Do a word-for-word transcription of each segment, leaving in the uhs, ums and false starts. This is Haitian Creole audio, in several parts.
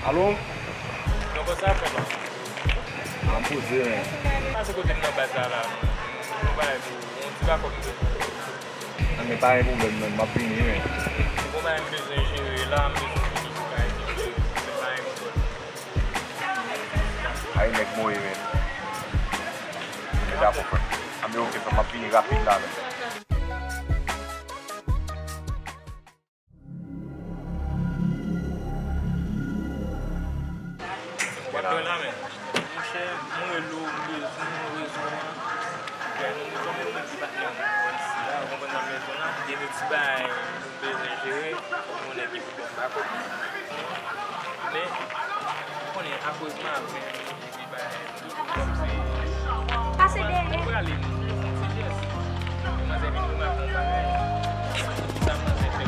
Alo? Donk, sa ap fè la? M ap poze, men. Pase kote m nan baz la, la. Yon bagay pou yon ti bakòp tou. Nan, men pa gen pwoblèm, men m ap vini, men. Bon, bagay m bezwen jere la, m bezwen fini yon bagay, men pa gen pwoblèm. Ay, nèg mwen ye, men. Men dakò, frè m. Anben, oke, frè m, m ap vini rapid la, men. W ap jwenn la, men. Monchè, mwen rele w, m bezwen w, rezon an. Frè, nou bezwen mwen pran ti patnè m isi la, ou konprann sa m bezwen la? Gen de ti bagay nou bezwen jere, fòk nou nèg ki pou ban m bakòp. Men, ou konnen, akoz mwen ap vin epi bagay, kòmsi, pase dèyè, mwen prale, m fè yon ti jès. Manzè vin remake yon bagay. Sa manzè fè,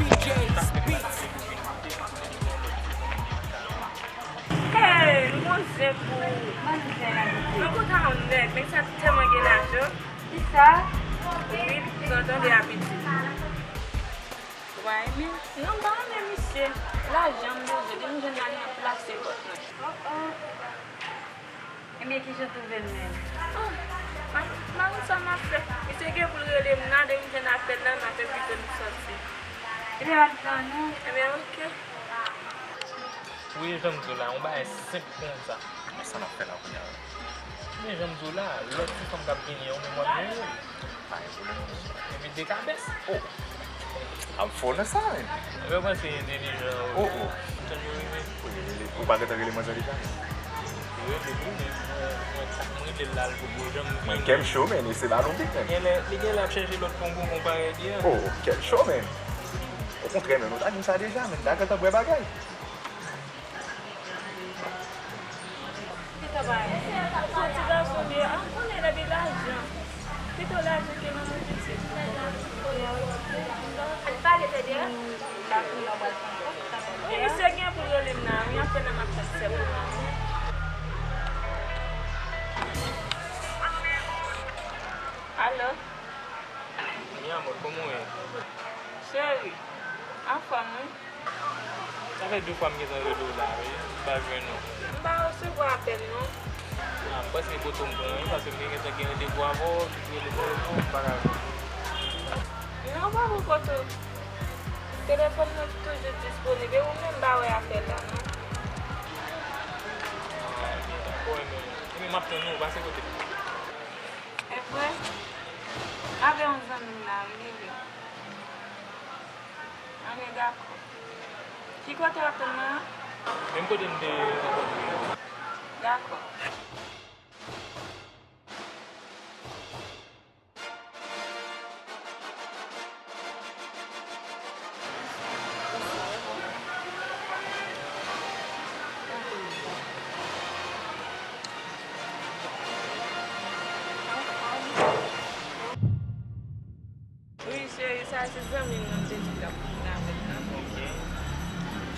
sa fè m pase pou vin kote m ap vin yon lòt ti fanm. Hey, m gon zen pou ou. Mwen kontan yon nèg, nèg sa tèlman gen lajan. Kisa? Wi, zantan de apiti. Wa renmen? Non, m pa renmen misye. Lajan m bezwen, depi m jwenn la, li ap plase pòt mwen. Oh, oh. Ebyen, kijan w twouve l menm? Oh, m pa konn sa m ap fè. Misye gen pou l rele m la, depi m jwenn apèl la, m ap envite l sòti. Ebyen, m ap tann ou. Ebyen, oke. Ou wè jan m di w la, yon bagay senp konsa. Men sa n ap fè la kounye a? Men jan m di w la, lòt ti fanm k ap vini an, ou menm w ap jere l. Pa gen pwoblèm, mesye. Epi de kabès. Oh! Ap fò nan sa, men. Mwen panse entelijan, wi. Oh, oh. Tann yo rive. Ou pa gentan rele manzè deja, men? Li rele tou, men mwen, mwen, mwen rele l la, l poko janm vini. Men kè m cho, men, e se balon bit, men. Genlè, li genlè ap chèche lòt ponponpon parèy li an. Oh, kè m cho, men. Okontrè, men, nou ta di m sa deja, men, ta gentan bwè bagay. Pito bay. Ou se ti gason m ye, a, m konnen depi lajan. Pito lajan ke manman pitit. Al pale, Federa. Wi, misye gen pou l rele m nan, wi, apre nan m ap fè sèl. Alo? Mi amor, kòman w ye? Cheri, anfòm, wi. Sa fè de fwa m gentan rele w la, wi, m pa jwenn ou. M pa resevwa apèl, non. A, m panse poto m pran, wi, paske m te gentan gen randevou avè w, epi w rele m telefòn, m pa ka jwenn ou. Non, m pa pran poto. Telefòn mwen toujou disponib, e ou menm m pa wè apèl la, non. A, ebyen, dakò, ebyen, ebyen, m ap tann ou, pase kote m. E vre? Avè yon zanmi m la, wi, li vre. Anben, dakò. Ki kote w ap tann mwen an? Menm kote m te rankontre w. Dakò. Wi, cheri, sa se zanmi m nan m te di w k ap vin avè l nan. Ok.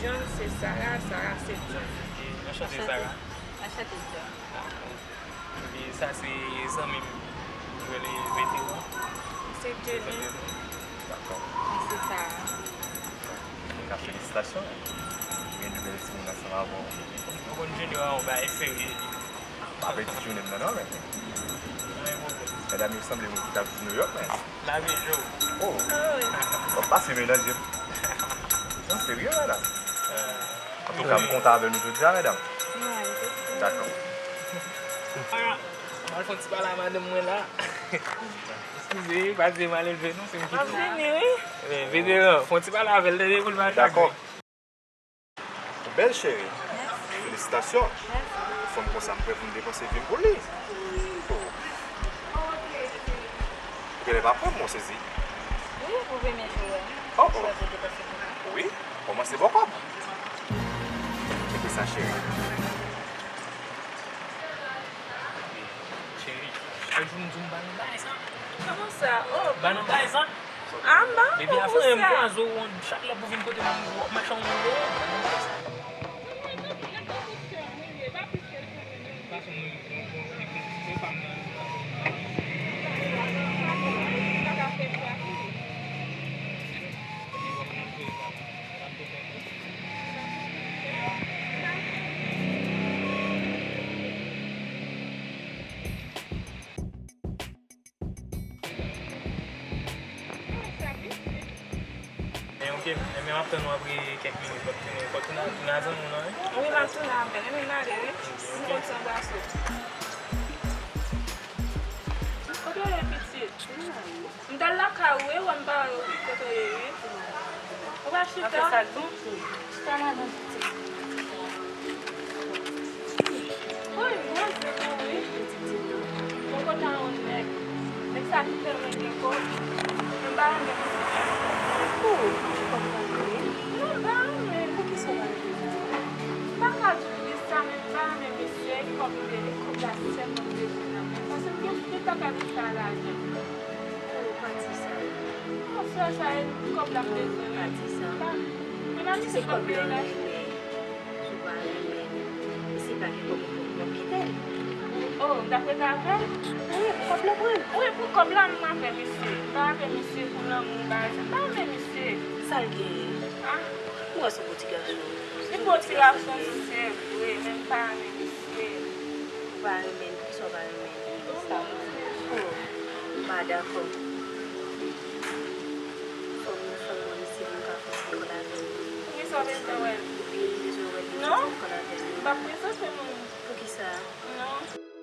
John se Sarah, Sarah se John. Ok, anchante, Sarah. Anchante, John. Dakò. Epi sa se zanmi m, nou rele Veteran. Se Dieudonne. Dakò. Mwen se Sarah. Antouka, felisitasyon. Gen de bèl timoun ansanm avè w. Ou konn Junior a yon bagay serye li. Pa pèdi jounen m nan non, men. Pa gen pwoblèm. Medam yo sanble moun ki t ap viv Nouyòk, men. Lavi jou. Oh. W ap pase melanje m. Non, serye, medam. Antouka, m kontan avè nou jodi a, medam. Dakò. M al fè yon ti pale a madanm mwen la. Eskize, pa di m al leve non, se m ki... M ap vini, wi. Men, Veteran, fè yon ti pale avè l, tande, pou l pa chagren. Dakò. Ou bèl, cheri. Mèsi. Felisitasyon. Mèsi. Fanm konsa, m prè pou m depanse vi m pou li. Oh. Ou genlè pa pran m, mwen sezi. Wi, ou renmen jwe, wi. Oh, oh. Chwazi depanse pou mwen. Wi, kòmanse bò kò m. Cheke sa, cheri. Cheri, chak jou m di w m pa nan bagay sa. Kòman sa? Oh, ba nan bagay sa. Ah, m pa... Depi avan, m kwaze w, chak lè pou vin kote m, w ap mache yon moun deyò. Ok, men m ap tann ou apre kèk minit, m ap tounen. Fò tounen, tounen a zanmi w lan, wi. Wi, m ap tounen apre. Ebyen, m ale, wi. M konn se anbrase w. Kote w ye, pitit? M t al lakay ou, wi, wè m pa wè w, wi, kote w ye, wi. Ou pa chita? Apre sa, bon. Chita ladan, pitit. Wi, mwen se pou wi. Mwen konn nan yon nèg. Nèg sa ki fè mwen gen kòb. Mwen pa renmen misye. Pou kòb la vre? Non, m pa renmen. Poukisa w pa renmen? M pa ka di w wi sa, men m pa renmen misye. Kòb li, kòb la sèlman m bezwen nan men. Paske m gen tout bagay m fè a lajan. Oh, pa di sa. Mwen fè sa, e kòb la m bezwen. Pa di sa. M pa, mwen pa misye kòb peyi la. Si w pa renmen, si pa gen kòb ou pran kite l. Oh, m t ap rete avè l? Wi, pou kòb la pran l. Wi, pou kòb la m avè misye. M pa avè misye pou lanmou bagay sa. M pa renmen misye. Sa l genyen? Ah. M wè se yon bon ti gason. Li bon ti gason, se vre, men m pa renmen misye. Ou pa renmen l? Poukisa w pa renmen l? Sa m di. Oh, m pa dakò. Fò m, fò m wè misye pou m ka fè yon ti kòl avè l. Poukisa w bezwen wè l? Wi, m bezwen wè l pou m fè yon ti kòl avè l. Non, m p ap prezante moun. Poukisa? Non.